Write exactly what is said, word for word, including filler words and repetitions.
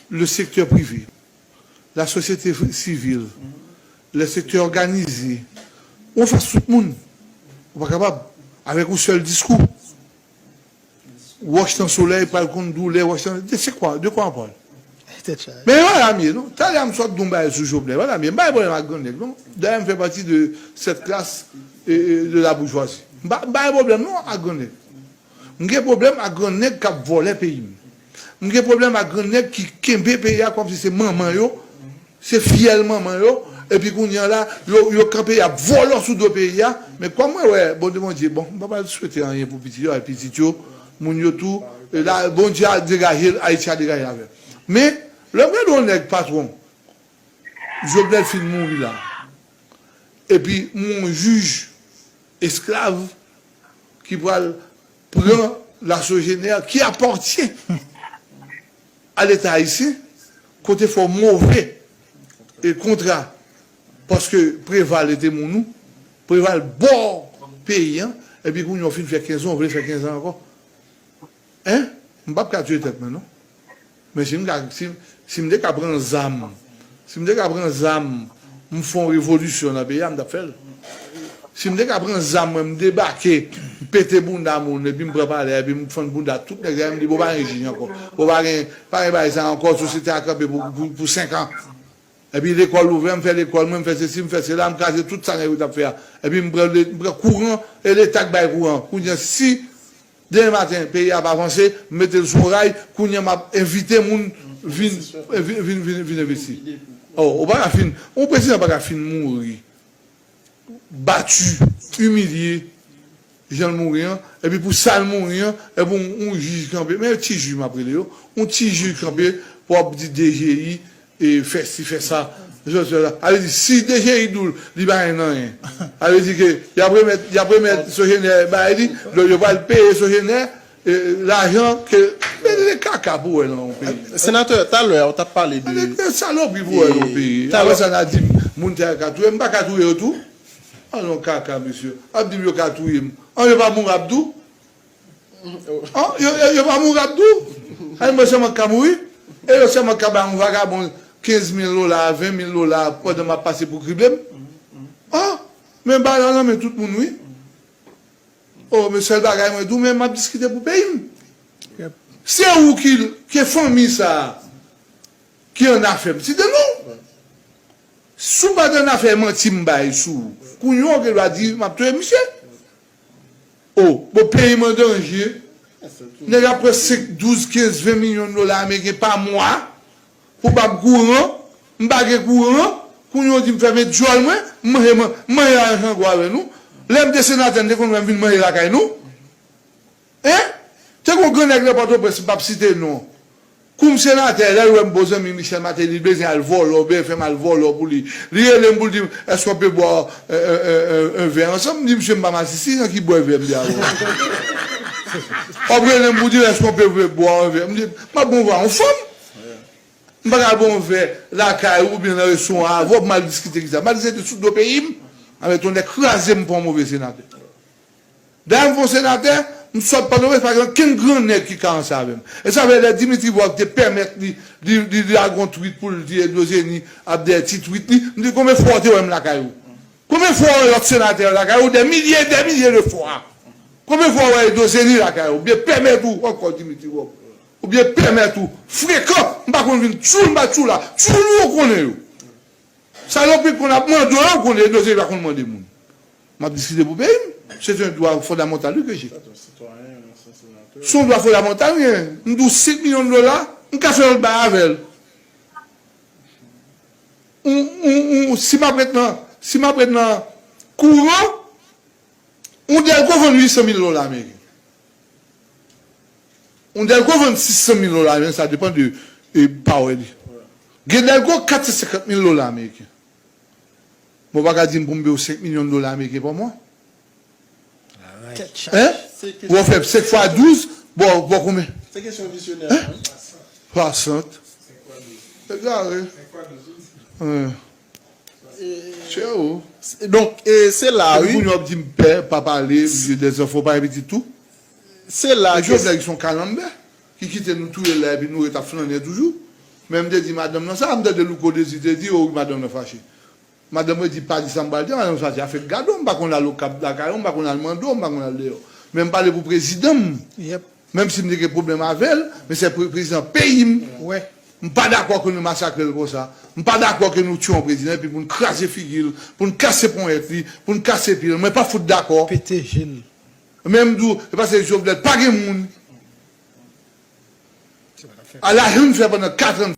le secteur privé, la société sivil, le secteur organisé, ou anfas tout moun. Ou pa kapab. Avèk yon sèl diskou. Wòch nan solèy pral konn doulè wòch nan. De, c'est quoi? De quoi on parle? Men e pa la m ye, non. Talè a m sot di yon bagay sou Jovenel. E pa la m ye. M pa gen pwoblèm ak gran nèg, non. Dayè, m fè pati de cette classe, e, e, de la bourgeoisie. M pa, m pa gen pwoblèm, non, ak gran nèg. M gen pwoblèm ak gran nèg k ap vòlè peyi m. M gen pwoblèm ak gran nèg ki kenbe peyi a kòmsi se manman yo, se fyèl manman yo, epi kounye a la, yo, yo kanpe, y ap vòlò sou do peyi a. Men kòm mwen wè, Bondye, Bondye, bon, m pa pral swete anyen pou pitit yo, ay pitit yo, moun yo tou, e la, Bondye a degaje l, Ayiti a degaje avè l. Men, lè m gade yon nèg patwon, Jovenel fin mouri la. Epi yon jij esklav ki pral pran la Sogener ki apatyen a Leta ayisyen, kote fè w move e kontra, paske Preval te moun ou, Preval ba w peyi an, epi kounye a w fin fè kenz an, w vle fè kenz an ankò. Hein? M p ap ka tiye tèt mwen, non. Men si m ka, si, si m te ka pran zam, si m te ka pran zam, m fè yon revolisyon nan peyi a, m t ap fè l. Si m te ka pran zam mwen, m debake, m pete bounda moun, epi m pran palè, epi m fann bounda tout nèg sa yo, m di, bon, pa gen jij ankò. Bon, pa gen, pa gen bagay sa ankò, sosyete a kanpe pou, pou, pou senk an. Epi lekòl ouvè, m fè lekòl mwen, m fè sesi, m fè sela, m kraze tout sa nèg yo t ap fè a. Epi m pran le, m pran kouran, e Leta k bay kouran. Kounye a, si demen maten peyi a pa vanse, m mete l sou ray, kounye a m ap envite moun vin, vin, vin, vin, vin envesti. Oh, ou pa ka fin, yon prezidan pa ka fin mouri, bati, imilye, jan l mouri an, epi pou sa l mouri an, epi yon, yon jij kanpe, men ti jij m ap rele yo, yon ti jij kanpe pou ap di D G I, e fè si, fè sa. Sa vle di, si D G I di w li pa gen anyen, sa vle di ke y ap remèt, y ap remèt Sogener bay li, donk yo pral peye Sogener, e, lajan ke, men se kaka pou wè nan yon peyi. Senatè, talè a, ou t ap pale de, men se salopri pou wè nan yon peyi. Apre sa, n a di, moun sa yo ka touye m, m pa ka touye yo tou? Alon kaka, mesye. Ap di m yo ka touye m. An, yo pa mouri ap di w? An, yo, yo, yo pa mouri ap di w? Ay, mwen sèlman k ka mouri? E yo sèlman k ka bay yon vagabon kenz mil dola, ven mil dola pandan m ap pase pou krible m? An, men bal la nan men tout moun, wi. Oh, men sèl bagay mwen di w, men m ap diskite pou peyi m. Se ou ki, ke fanmi sa a ki annafè m. Site non. Si w pa t annafè, manti m bay sou ou. Kounye a w gen dwa di m ap touye misye. Oh, bon, peyi m an danje. Nèg ap pran senk, douz, kenz, ven milyon dola ameriken pa mwa pou ba m kouran. M pa gen kouran. Kounye a w di m fèmen djòl mwen, m manje, m manje lajan gwo avè nou. Lè m te senatè, m te konn wè m vin manje lakay nou. Hein? Te gon grannèg nan Pòtoprens, m p ap site non. Kou m senatè, lè l wè m bon zanmi Michel Martelly, li bezwen al vòlò, oubyen fè m al vòlò pou li. Li rele m pou l di m, est-ce qu'on peut boire, euh, euh, euh, un verre ensemble? M di, misye, m pa masisi, nan ki bwè vè m di avè w? W ap rele m pou di, est-ce qu'on peut boire un verre? M di, m ap bon vwa yon fanm. M pa ka bon vè lakay ou oubyen nan restoran avè w pou m al diskite kisa. M al diskite sou do peyi m. Anben, tonnè kraze m pou yon move senatè. Dayè, m fon senatè, m sot Pòtoprens, pa gen okenn gran nèg ki ka ranse avè m. E sa fè lè Dimitri Vorbe te pèmèt li, li, li, li lage yon tweet pou l di Edozeni ap dèyè ti tweet li, m di, konbyen fwa w te wè m lakay ou? Konbyen fwa w wè lòt senatè yo lakay ou? Dè milye, dè milye de fwa. Konbyen fwa w wè Edozeni lakay ou? Oubyen pèmèt ou ankò, Dimitri Vorbe? Oubyen pèmèt ou? Frekan, m pa konn vin tchoul, m pa tchoul la. Tchoul ou konnen yo. Salopri konn ap mande w, konnen dosye pa konn mande moun. M ap diskite pou peyi m. C'est un droit fondamental, wi, ke j'ai. Se yon dwa fondamantal, wi. M di w senk milyon dola, m ka fè lòt bagay avè l. Ou, ou, ou, si m ap ret nan, si m ap ret nan kouran, yon dèlko vann uit san mil dola ameriken. Yon dèlko vann sis san mil dola ameriken, sa depann de, e, pawè li. Gen dèlko kat san senkant mil dola ameriken. Bon, w pa ka di m pou m peye w senk milyon dola ameriken pa mwa. Tèt chaje. Hein? Bon, w fè senk fwa douz, bon, bon, konbyen? Se kesyon visyonè, hein? Swasant. Egare. Hein. Chè o. Donk, e, se la, wi. Epi kounye a w ap di m pè, pa pale, m di dèzanfan, w pa gen pitit tou? Se la ke Jovenel ki se yon kalanbè. ki kite nou touye l la epi nou ret ap flannen toujou. Men m te di madanm nan sa, m tande Louko Dezi te di, o wi, madanm nan fache. Madanm mwen di, pa di sa m pral di, madanm sa di, afè gade w, m pa konn al Okap lakay ou, m pa konn al mande w, m pa konn al deyò. Men m pale pou prezidan m. Menm si m te gen pwoblèm avè l, men se pre- prezidan peyi m. M pa dakò ke nou masakre l konsa. M pa dakò ke nou tiye yon prezidan epi pou n kraze figi l, pou n kase ponyèt li, pou n kase pye l. Mwen pa fout dakò. Pete je l. Men m di w, se paske Jovenel pa gen moun. Ala jan n fè pandan kat an.